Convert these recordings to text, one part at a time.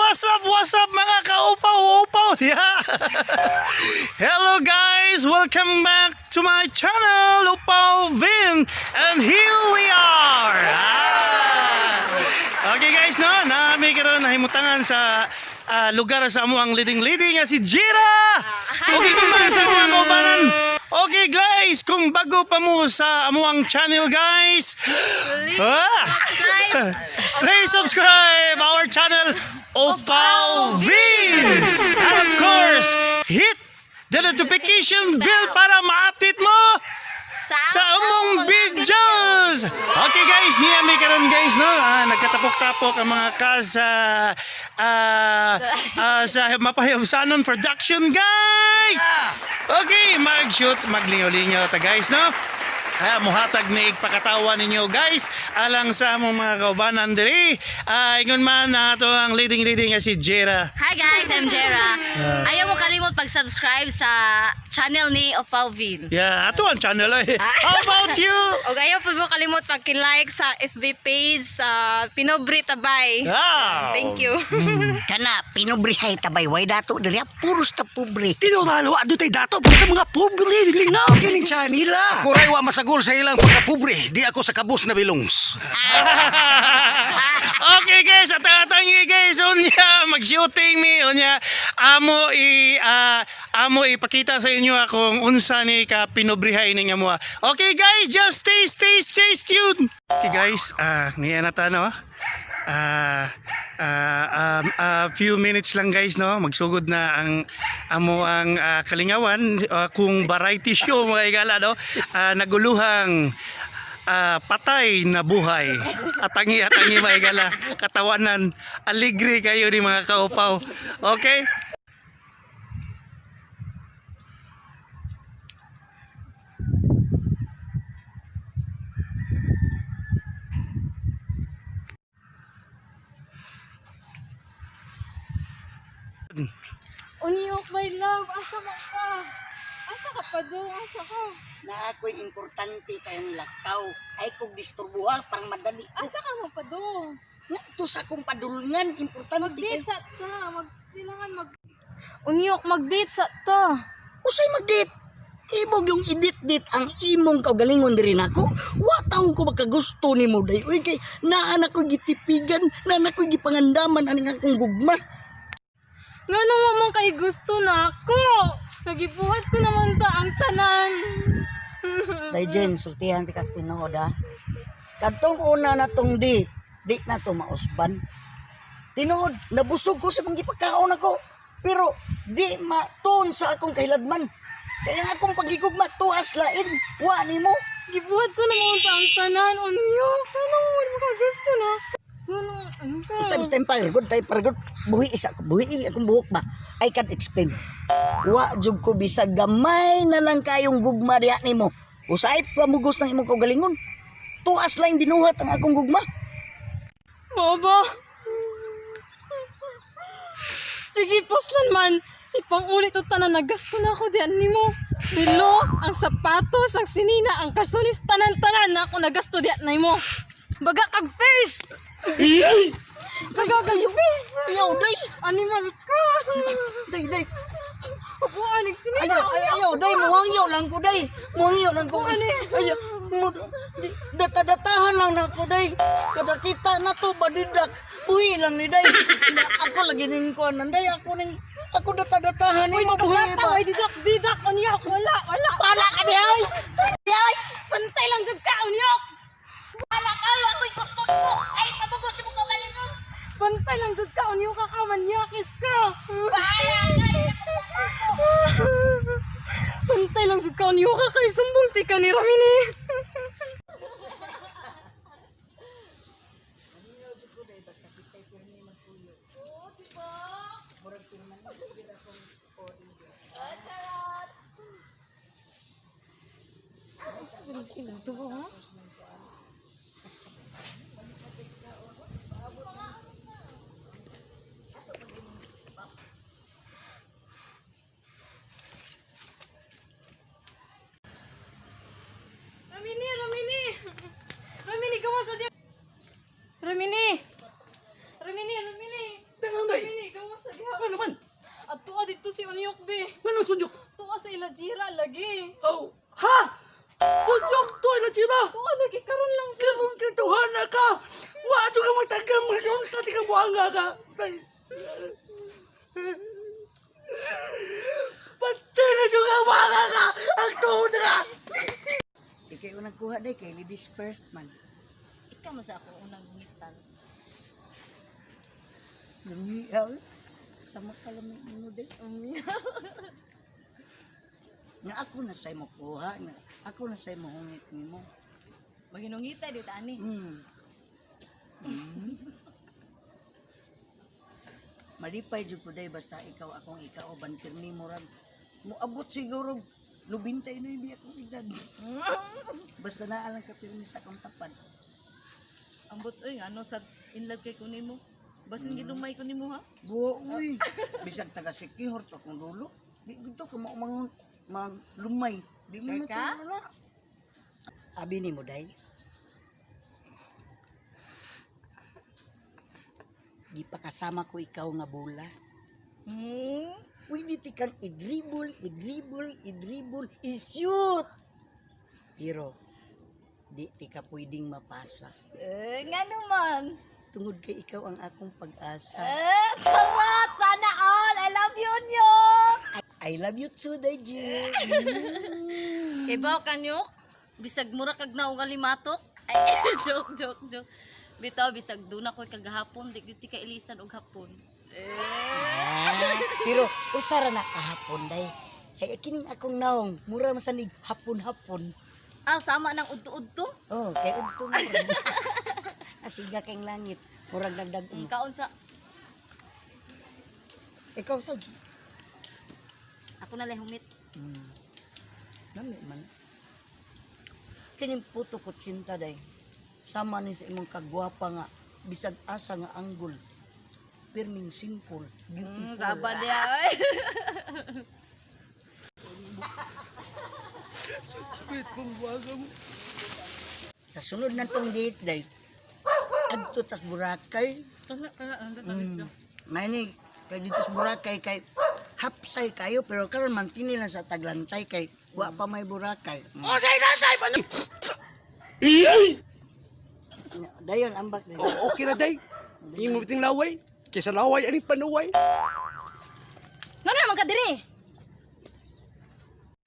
What's up mga kaupaw-upaw? Yeah. Hello guys, welcome back to my channel, Upaw Vin. And here we are. Ah. Okay guys, no, nami karon nahimutangan sa lugar sa amo ang leading-leading nga si Jira. Okay pa man sa mga kaubanan. Okay guys, kung bago pa mo sa amo ang channel guys, ah, please subscribe our channel Opal V. And of course, hit the notification bell para ma-update mo sa among videos. Okay guys, niya may karon guys no. Nagkatapok-tapok ang mga kas sa sa Mapahibsanon Production guys. Okay, mag-shoot, maglingaw-lingaw ta guys no. Muhatag ni pagkatawa ninyo guys alang sa among mga kaubanan diri. Ingon man na ato ang leading-leading nga si Jera. Hi guys, I'm Jera. Ayaw mo kalimot pag-subscribe sa channel ni Opalvin. Yeah, ato ang channel ay. How about you? Og ayaw po mo kalimot pag-like sa FB page sa Pinobre Tabay. Wow. Thank you. Kana pinubrihay tabay way dato diri puros ta pobre. Tinuran wa do tay dato para sa mga pobre lingaw kining nila. Ako ray wa masagol sa ilang pagkapobre, di ako sa kabus na bilongs. Okay guys, at atangi guys, unya mag-shooting mi unya amo ipakita sa inyo akong unsa ni ka pinobrihay ning amo. Okay guys, just stay stay stay tuned. Okay guys, niya na ta no. Ah ah, um, a few minutes lang guys no, magsugod na ang amo ang kalingawan kung variety show mga igala no. Naguluhang patay na buhay. Atangi atangi mga igala, katawanan, aligre kayo ni mga kaupaw. Okay? Unyok, my love, asa man ka? Asa ka pa do? Asa ka? Na ako'y importante kayong lakaw. Ay kog disturbuha parang madali ko. Asa ka mo pa do? Nga to sa akong padulngan importante Mag-date kay. sa ta. Mag kailangan mag Unyok, mag-date sa ta. Usay magdate. Ibog yung idit-dit ang imong kaugalingon diri nako. Wa taong ko makagusto nimo day. Uy kay naa na ko'y gitipigan, naa na ko'y gipangandaman aning akong gugma. Ngano mo man kay gusto na ako? Nagibuhat ko naman ta ang tanan. Day Jen, sultihan ti kas tinuod ha. Kadtong una na tong di, di na to mausban. Tinuod, nabusog ko sa mga gipagkaon ako. Pero di maton sa akong kahiladman. Kaya ang akong pagigugma tuas lain, wa nimo. Gibuhat ko naman ta ang tanan, unyok. Ngano mo man makagusto na ako? Ngano, ano ka? Time time pa good tay par good. Buhi isa ko, buhi akong buhok ba. I can explain. Wa jud ko bisag gamay na lang kayong gugma diha nimo. Usay pa mugos ng imong kaugalingon. Tuas lain binuhat ang akong gugma. Baba. Sige, poslan man. Ipangulit o tanan, nagasto na ako diyan nimo. Relo, ang sapatos, ang sinina, ang karsunis, tanan-tanan na ako nagasto diyan na imo. Baga kag face! Baga kag face! Ayaw, day. Animal ka! Day, day. Upuan, sinina. Ayaw, ayaw, ayaw, day, muhangyo lang ko, day. Muhangyo lang ko. Ayaw, mo, di, data-datahan lang na ako, day. Kada kita na to, badidak. Buhi lang ni day. Na, ako lagi ning kuanan, day. Ako ning, ako data-datahan. Uy, mabuhi ba? Ay, didak, didak, unyok, wala, wala. Pala ka, di, ay! Di, ay! Pantay lang jud ka, unyok! Pala ka, ako'y gusto mo. Ay, pabugos mo kaugalingon. Pantay lang jud ka, unyok ka ka, manyakis ka. Bahala ka, di ako Pantay lang jud ka, unyok ka kay sumbong ti ka ni Ramini. Ramini, Ramini. Ramini, gawas sa di. Ramini. Ramini, Ramini. Dangan day. Unyok be. Nganong sunyok? Tuwa sa ila Jira lagi. Oh, ha? Sunyok to ila Jira. Tuwa lagi karon lang. Karon kay tawhana ka. Wa jud ka magtagam ngayon sa tikang buanga ka. Patay na jud ka buanga ka. Ang tuhod ka. Di kayo unang kuha day kay ladies first man. Ikaw man sa ako unang ngitan. Lumiyaw. Sama ka lang may ino day. Nga ako na sa'y makuha, nga ako na sa'y mahungit nimo. Maginungita dito ani. Malipay jud ko day basta ikaw akong ikauban pirmi murag moabot siguro 99 akong edad. Basta naa lang ka pirmi sa akong tapad. Ambot oy ngano sa in love kay kunin mo. Basin gilumay ko nimo ha. Buo uy. Bisag taga Sikihor to akong dulo. Di gud to ka maumangon maglumay. Di mo Sure na ka? to wala. Abi nimo day. Gipakasama ko ikaw nga bola. Pwede ti kang i-dribble, i-dribble, i-dribble, i-shoot. Pero, di ti ka pwedeng mapasa. Eh, ngano man. Tungod kay ikaw ang akong pag-asa. Eh, charot! Sana all! I love you, Nyok! I love you too, Daiji. Kay ba kanyok? Bisag mura kag naong limatok. Ay, joke, joke, joke. Bitaw, bisag duna ko'y kagahapon, di gyud ti ka ilisan og hapon. Eh. Ah, pero usara na kahapon day. Kay kining akong naong, mura masanig hapon-hapon. Ah, sama nang udto-udto. Oh, kay udto mo. Asiga kay langit, murag dagdag Mm, kaon sa Ikaw tag. ako na lang humit. Nami man. Kining puto ko cinta day. Sama ni sa imong kagwapa nga bisag asa nga anggol. Pirming simple, beautiful. Saba diya. Oy. Sweet mong buanga mo. Sa sunod na tong date day, adto tas Boracay. Kana kana Mani kay dito sa Boracay kay hapsay kayo pero karon man tini lang sa Taglantay kay wa pa may Boracay. O say tatay pa. Dayon ambak day. Oh, okay na day. Imo biting laway. Kaysa laway aning panuway. Ngano naman ka diri?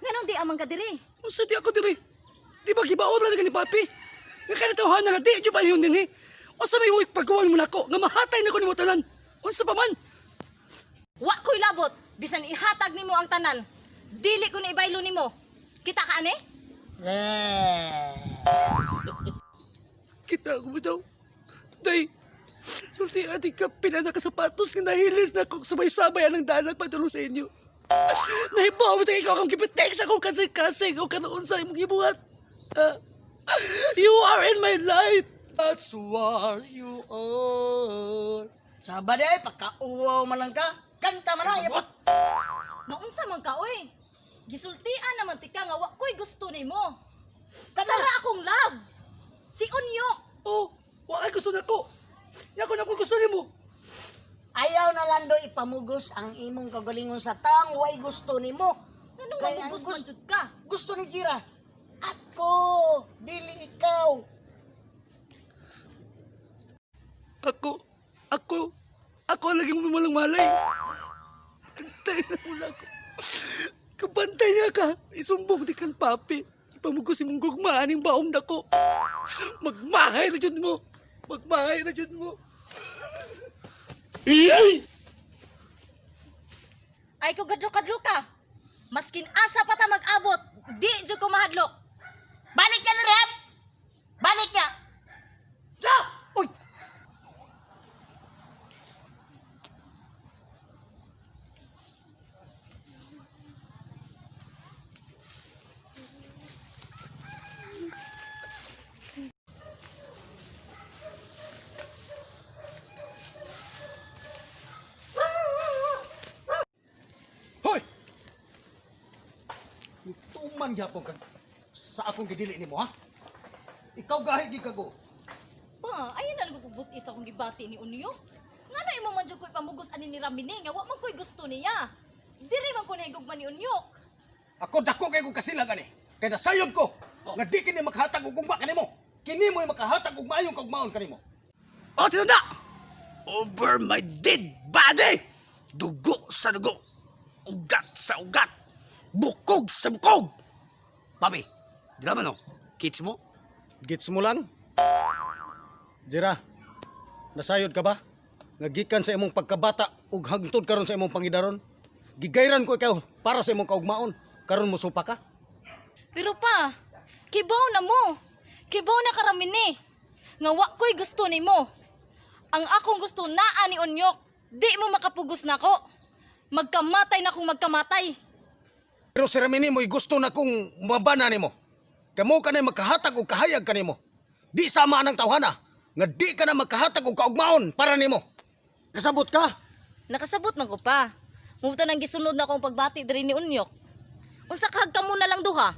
Nganong di amang ka diri? Unsa di ako diri? Di ba gibaon ra ni papi? Nga kay tawhana nga di jud pa yun dinhi. Unsa may imong pagkuwan mo nako nga mahatay nako nimo tanan? Unsa pa man? Wa ko'y labot, bisan ihatag nimo ang tanan. Dili ko na ibaylo nimo. Kita ka ani? Eh. Kita ko mo daw. Day, sulti ati ka pila na kasapatos nga nahilis na kung sabay-sabay anang dalag padulong sa inyo. Nahibaw mo tayo ikaw akong gipitek sa akong kasing-kasing o kanoon sa imong gibuhat. Ah, you are in my life. That's what you are. Saba day pagkauwaw man lang ka. Kanta man na. What? Naunsa man ka oy? Gisultian naman tika nga wa ko'y gusto nimo. Tara akong love. Si Unyok. Oh, wa kay gusto nako. Nya ko na ko gusto nimo. Ayaw na lang do ipamugos ang imong kagalingon sa taong way gusto nimo. Nganong Kay ang mamugos man jud ka? Gusto ni Jira. Ako, dili ikaw. Ako, ako, ako ang laging walang malay. Antay na muna ako. Kabantay niya ka. Isumbong di kan papi. Ipamugos imong gugmaan yung baong dako. Magmahay na dyan mo. Magmahay na dyan mo. Ay ko gadlok-gadlok ka. Maskin asa pa ta mag-abot, di jud ko mahadlok. Balik ka na rep! Balik ka! Sa! Uy! Hoy! Tuman gyapon ka sa akong gidili nimo ha? Ikaw gahi gikago. Pa, ayun na lang ko sa akong gibati ni Unyok. Ngano imo man jud ko ipamugos ani ni Ramine nga wa man ko'y gusto niya. Diri man ko nahigugma ni Unyok. Ako dako kay kong kasilag ani. Kay nasayod ko nga di kini makahatag og ugma kanimo. Kini mo'y makahatag og maayong kaugmaon kanimo. O, tinanda! Over my dead body! Dugo sa dugo! Ugat sa ugat! Bukog sa bukog! Papi, di ba no? Kids mo? Gits mo lang? Jira, nasayod ka ba? Nga gikan sa imong pagkabata ug hangtod karon sa imong pangidaron. Gigayran ko ikaw para sa imong kaugmaon. Karon mo supa ka? Pero pa, kibaw na mo. Kibaw na karamini. Nga wa ko'y gusto nimo. Ang akong gusto naa ni Unyok. Di mo makapugos nako. Magkamatay na kung magkamatay. Pero si Ramini mo'y gusto na kong mabana nimo. Kamo ka na makahatag og kahayag kanimo. Di sama ang tawhana nga di ka na makahatag og kaugmaon para nimo. Kasabot ka? Nakasabot man ko pa. Mubuta nang gisunod na akong pagbati diri ni Unyok. Unsa kahag kamo na lang duha?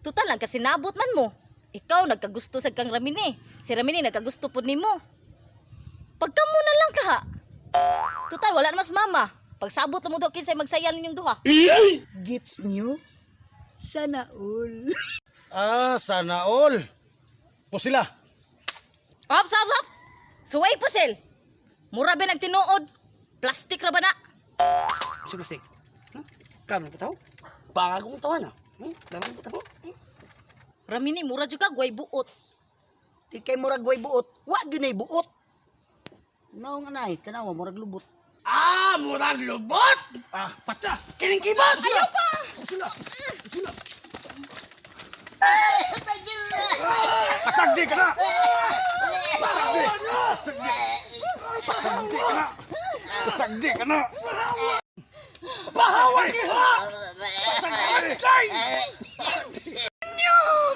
Tutal lang kasi nabot man mo. Ikaw nagkagusto sa kang Ramini. Si Ramini nagkagusto pud nimo. Pagkamo na lang kaha. Tutal wala na mas mama. Pagsabot mo daw kinsay magsaya ninyong duha. Gets niyo? Sana all. Ah, sana all. Pusila. Hop, hop, hop. Suway pusil. Mura ba nagtinuod? Plastic ra ba na? Sa plastic. Hmm? Klaro na pataw? Bagong tawa na. Hmm? Klaro na pataw? Hmm? Ramini mura jud ka gway buot. Di kay murag way buot. Wa gyud nay buot. Naong anay, tanawa murag lubot. Ah, murag lubot! Ah, patya. Kining kibot! Pusila. Pusila. Pusila. Pasagdi ka na. Pasagdi. Pasagdi. Pasagdi ka na. Pasagdi ka na. Bahawa kiha! Pasagdi. Unyok!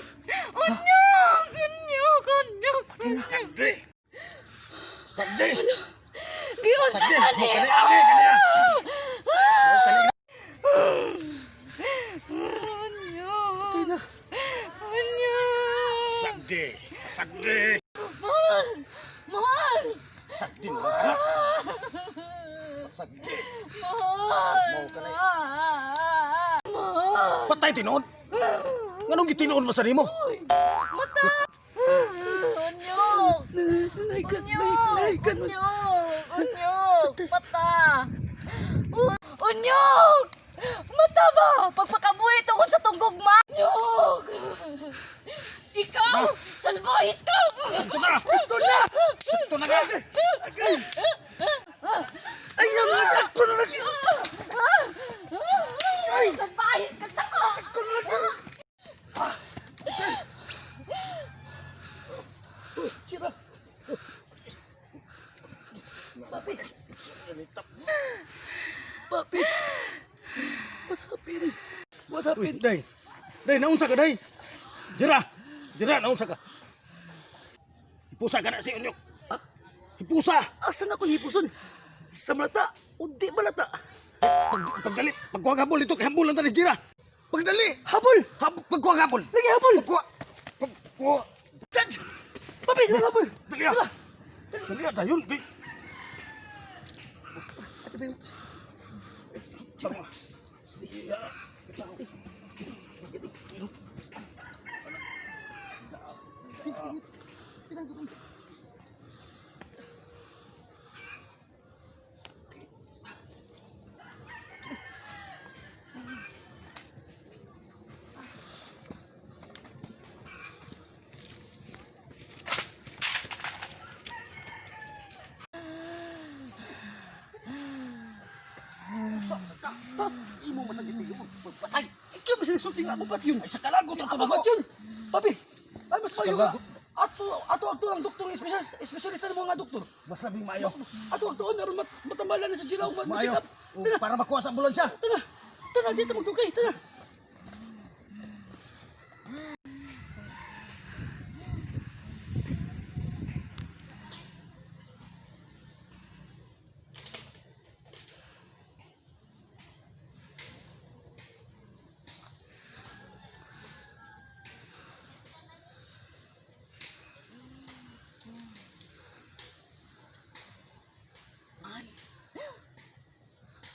Unyok! Unyok! Unyok! Pasagdi. Pasagdi. Giunsa Pasagdi. ka Mo ni? kani ani kaniya. Mo kani. Unyok! Unyok! Pasagdi. Pasagdi. Mahal! Mahal! Pasagdi mo ka na. Pasagdi. Mahal! Mo kani. Mahal! Patay tinuod. Nganong gitinuod mo sa nimo? Mata! Unyok! Nalaikan, Unyok! nalaikan. Unyok! Unyok! Mata! Unyok! Mata ba? Pagpakabuhi tungkol sa tunggog ma! Unyok! Ikaw! Salbohis ka! Sakto na! Gusto na! Sakto na ka! Ay, ang ako na lagi! Salbohis ka tako! Papi! Papi! What happened? What happened? Day! Day, naunsa ka, day! Jira! Jira, naunsa ka! Hipusa ka na si Unyok! Hipusa! Asa na akong hipuson? Sa malata o di malata? Pagdali! Pagkuha habol ito, kay habol lang tani, Jira! Pagdali! Habol! Pagkuha habol! Lagi habol! Pagkuha! Pagkuha! Dad! Papi, habol! Dali ah! Dali ah, dayon! Dali! Ate, babe. Tama. Imo masagit yung pagpatay! Ikaw ba sinagsulti nga ako ba't yun? Ay, sa kalagot ang Ako tumago! ba't yun? Papi, ay mas mayo ka. kalagot. Ato, ato, ato ang doktor, specialist, specialista ng mga doktor. Mas labing maayo! Ato, ato, naroon matambalan na sa Gila, Maayo! ma-check up. Tara, Para makuha sa ambulansya! tara, tara, dito magdugay, tara.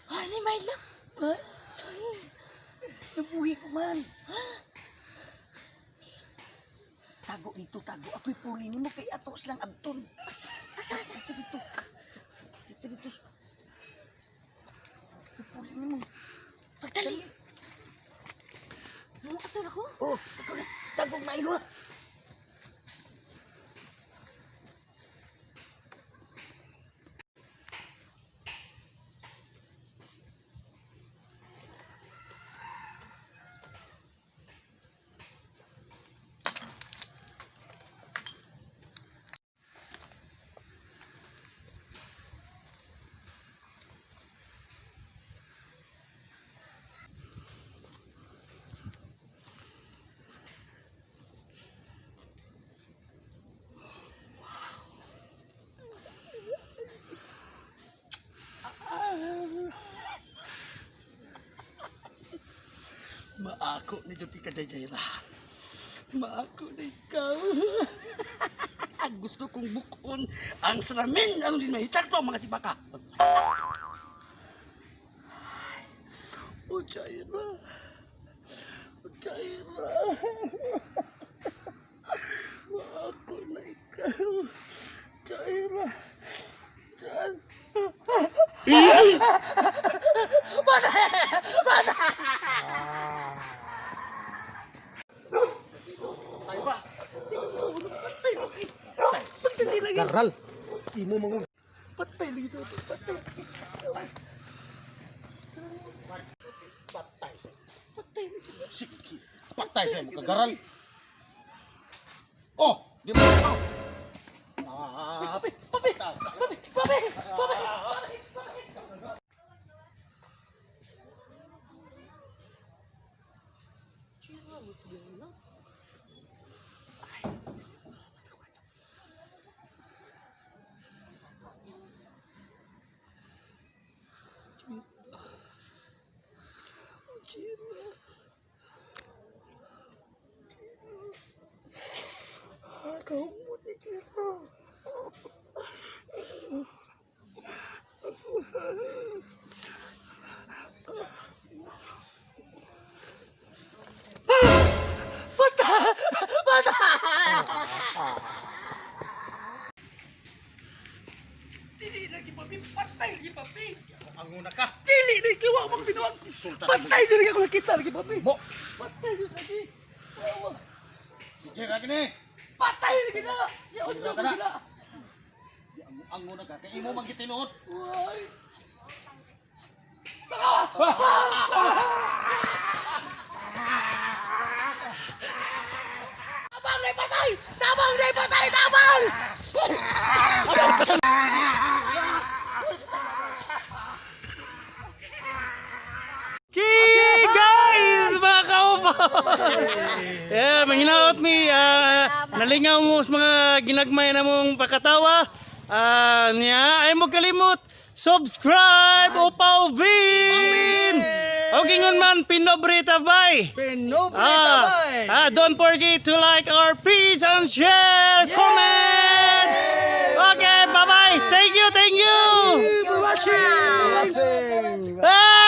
Honey, my love. Ha? Nabuhi ko man. Tago dito, tago. Ako'y puli nimo kay ato silang abton. Asa, asa, asa. Dito, dito. Dito, dito. Ako'y puli nimo. Pagdali. Mo ato ako. Oh, ikaw na. Tagog maayo ha. Maako ni Jud ka Jayra. Maako na ikaw. Gusto kong bukon ang salamin ano din mahitak to mga tibaka. O Jayra. O Jayra. Maako na ikaw. Jayra. Jan. Patay lagi. Karal. Imo mangug. Patay lagi to. Patay. Patay sa. Sige. Patay sa mo kagaral. Oh, di mo. Oh. Ah, Papi, papi, papi, papi, papi. Kahumot ni Jiro. Dili lagi papi, patay lagi papi. Anguna ka. Dili lagi wa mo binuwag. Sultan. Patay jud lagi ako nakita lagi papi. Mo. Patay jud lagi. Wa, wa. Si Jira gini. Patay lagi na. Si Onyo Jira ka na. lagi na. Anguna ka kay imo man gitinuod. Why? Tabang na patay! Tabang na patay! Tabang! Okay, guys, mga kaupo. Yeah, manginaot ni nalingaw mo sa mga ginagmay na mong pakatawa. Niya, ay mo kalimot subscribe o pauvin. Okay ngon man pinobre tabay. Pinobre Don't forget to like our page and share, comment. Okay, bye-bye. Thank you, thank you. For watching! Watching. Ah!